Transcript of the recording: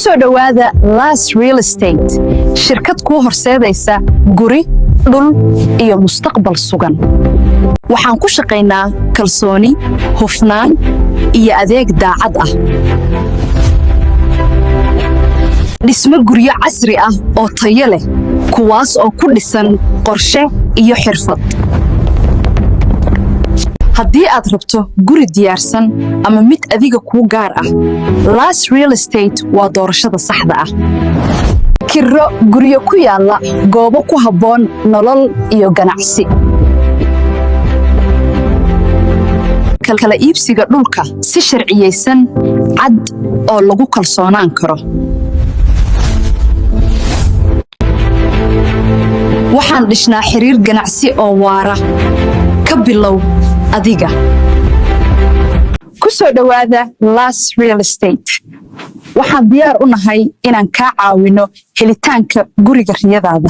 Soo dhowaada Las Real Estate, shirkad kuu horseedaysa guri, dhul iyo mustaqbal sugan. Waxaan ku shaqaynaa kalsooni, hufnaan iyo adeeg daacad ah. Dhismo guryo casri ah oo tayo leh, kuwaas oo ku dhisan qorshe iyo xirfad. Haddii aad rabto guri diyaarsan ama mid adiga kuu gaar ah, Las Real Estate waa doorashada saxda ah. Kiro guryo ku yaalla goobo ku habboon nolol iyo ganacsi. Kala iibsiga dhulka si sharciyeysan, cad oo lagu kalsoonaan karo. Waxaan dhisnaa xiriir ganacsi oo waara. Ka bilow adiga. Ku soo dhowaada Las Real Estate. Waxaan diyaar u nahay inaan kaa caawino helitaanka guriga riyadaada.